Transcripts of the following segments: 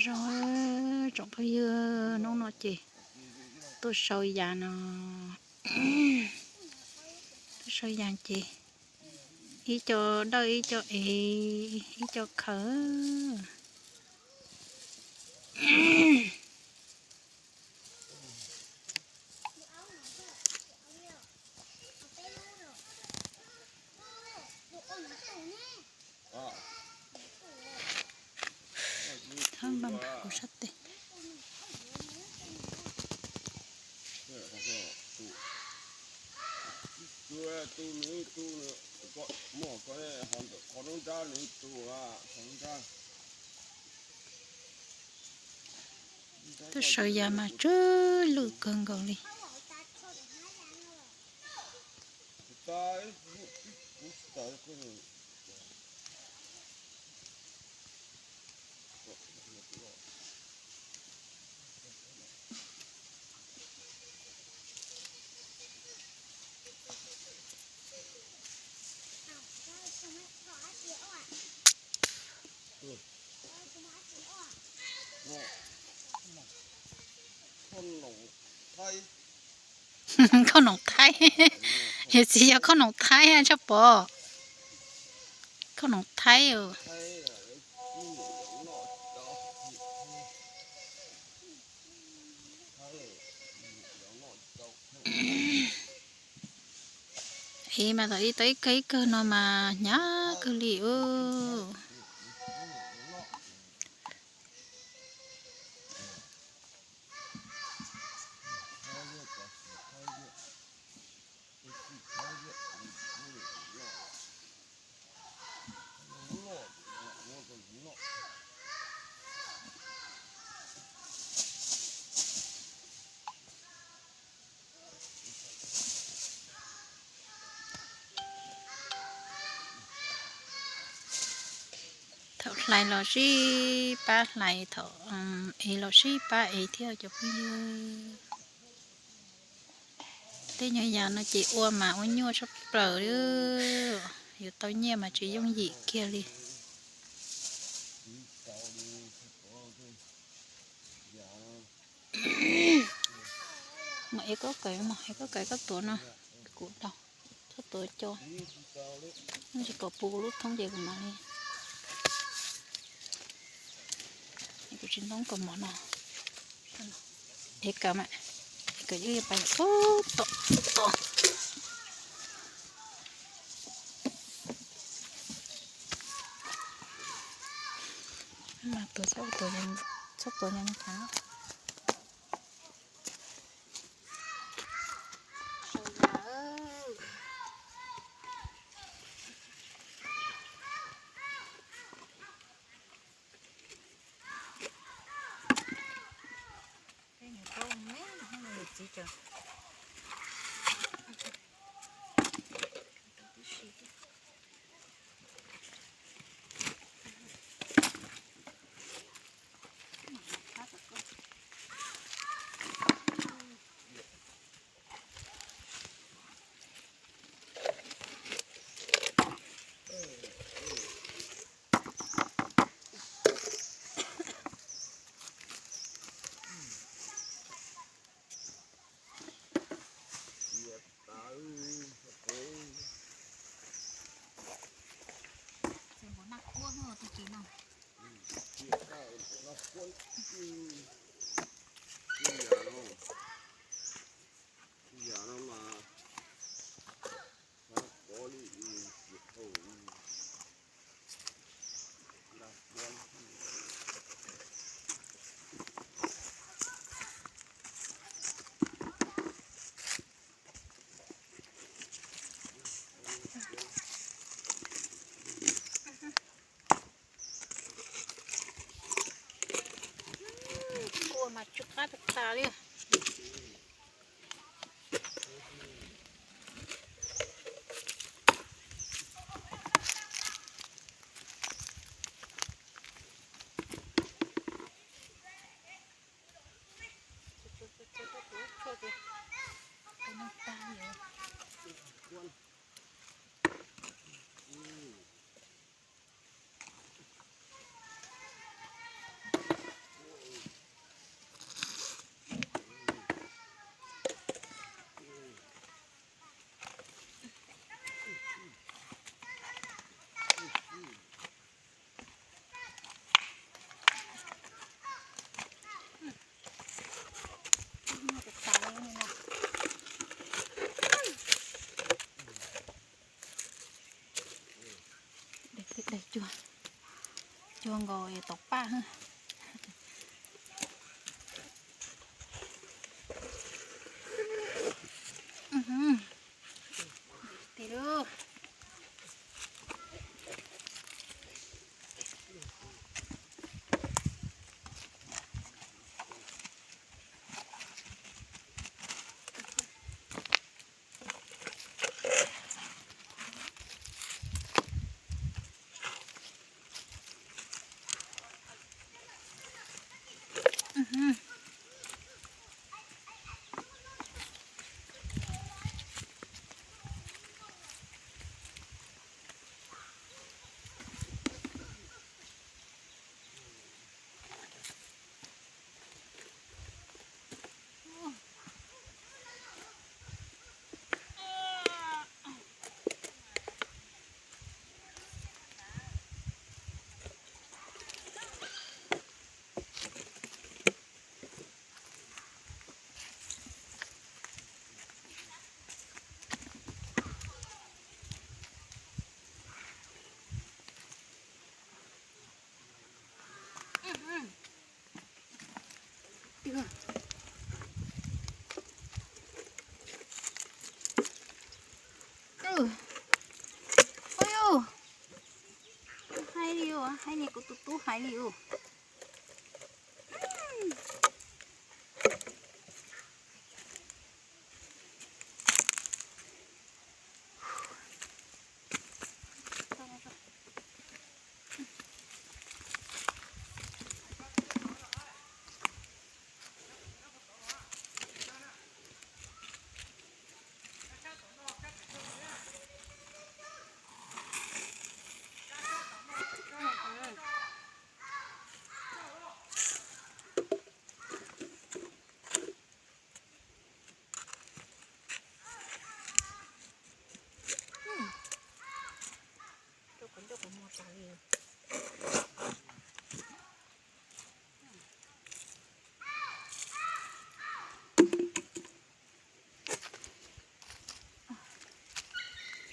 Zoo, tsoom phooj ywg, hnub no ces tuaj sau yas no, tuaj sau yas ces ib co dawj, ib co ev, ib co khaws. Thab npam kuv sab tes. Tuaj sau yas mas tsw lwj kawg nkaus li. Khoom noom thaib, yog txiv yog khoom noom thaib tshaj pov. Khoom noom thaib. Ev mas tau ib tau ib kawg ib kawg no mas hnyav kawg li ub. Thaum hlais los sib pab hlais, thaum ev los sib pab ev thiab cov phooj ywg. Tej nyuag yas no ces ua mas ua nyuaj tshaj plaws li, yuav tau nyiaj mas tsis yooj yim kiag li. Mus ev koj kawm, mus ev koj kawm koj tuav no, kuv daus, koj tuav co, tsis kom puv kuv lub thoob ces kuv mam li, kuv tsis ntoo kaus mom no. Ev kawm mas, ev kawm ib pais pub tom tom. Mas tuav txhob tuav, txhob tuav no thav. Kua mas tsw qab tas tas li. Nkaus yuav tau paj. Tig lauj. Ua, hais li, hais li kuv tus tub hais li ua.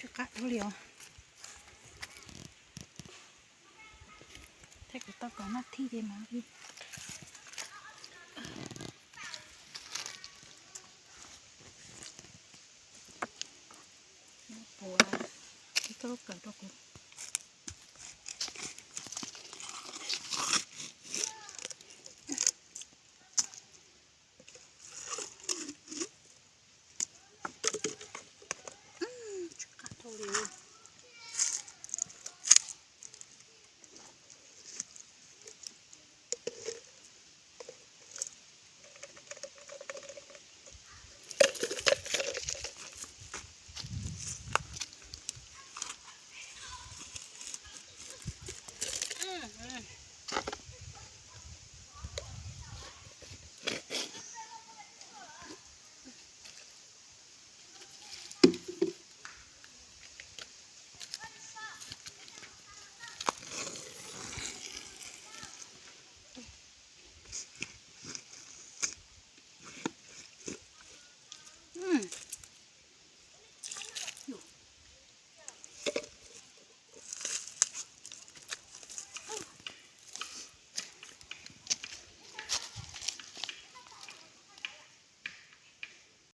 Tsw qab dhau li os. Thiab kuv tau kom noj thij ces mam li